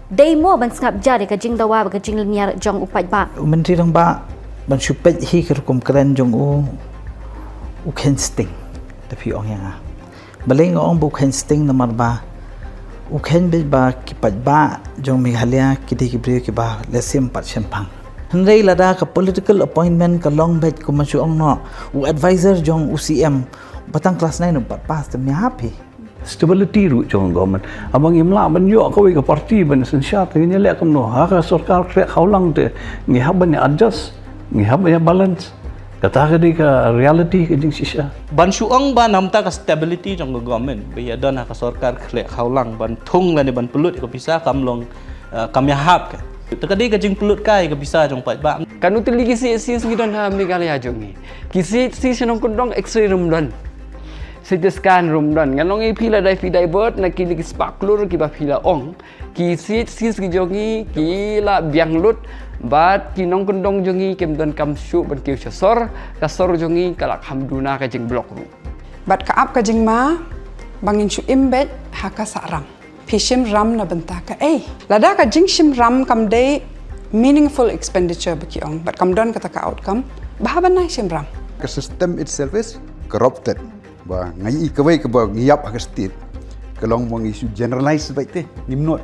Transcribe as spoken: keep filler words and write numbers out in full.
Dei mo ban sngap jar ïa ka jingdawa bad ka jinglynñiar jong u paidbah. U Myntri Rangbah, ban shu peit hi ka rukom kren jong u, u kheiñ sting, da phi ong ïa nga. Balei nga ong ba u kheiñ sting? Namar ba u kheiñ beit ba ki paidbah jong Meghalaya ki dei ki briew kiba leh sim pat shemphang. Hynrei lada ka political appointment ka long beit kum ban shu ong noh, u advisor jong u C M, ba tang class nine u pat pass te mih hap hi. Stability ruh jong government. Haba ngim lah ban ïoh kawei ka party ban synshar te ngin ïa leh kumno? Ha ka sorkar khleh khawlang te ngi hap ban ïa adjust, ngi hap ban ïa balance. Kata ka dei ka reality ka jingshisha. Ban shu ong ba namar ka stability jong ka government ba ïa don ha ka sorkar khleh khawlang ban thung lane ban pynlut ïa ka pisa kam long, eh, kam ïahap ka. Te ka dei ka jingpynlut kai ïa ka pisa jong paidbah. Katno tylli ki C H Cs ngi don ha Meghalaya jong ngi? Ki C H C sha nongkyndong X-ray ruh ym don. C T scan ruh ym don. Ngan ong ïa phi, lada phi divert na kine ki spah klur kiba phi la ong, ki C H Cs ki jong ngi ki la biang lut, bad ki nongkyndong jong ngi kim donkam shuh ban kiew sha sor, ka sor jong ngi ka la kham duna ka jingblock ruh. Bad ka ap ka jingma ba ngin shu im beit ha ka sahram. Phi shim ram na bynta kaei? Lada ka jingshim ram kam dei meaningful expenditure ba ki ong, bad kam don kata ka outcome, ba haba nai shim ram. Ka system itself is corrupted. Ba nga ïohi kawei kaba ngi ïap ha ka state ka long ba ngi shu generalize beit te, ngim note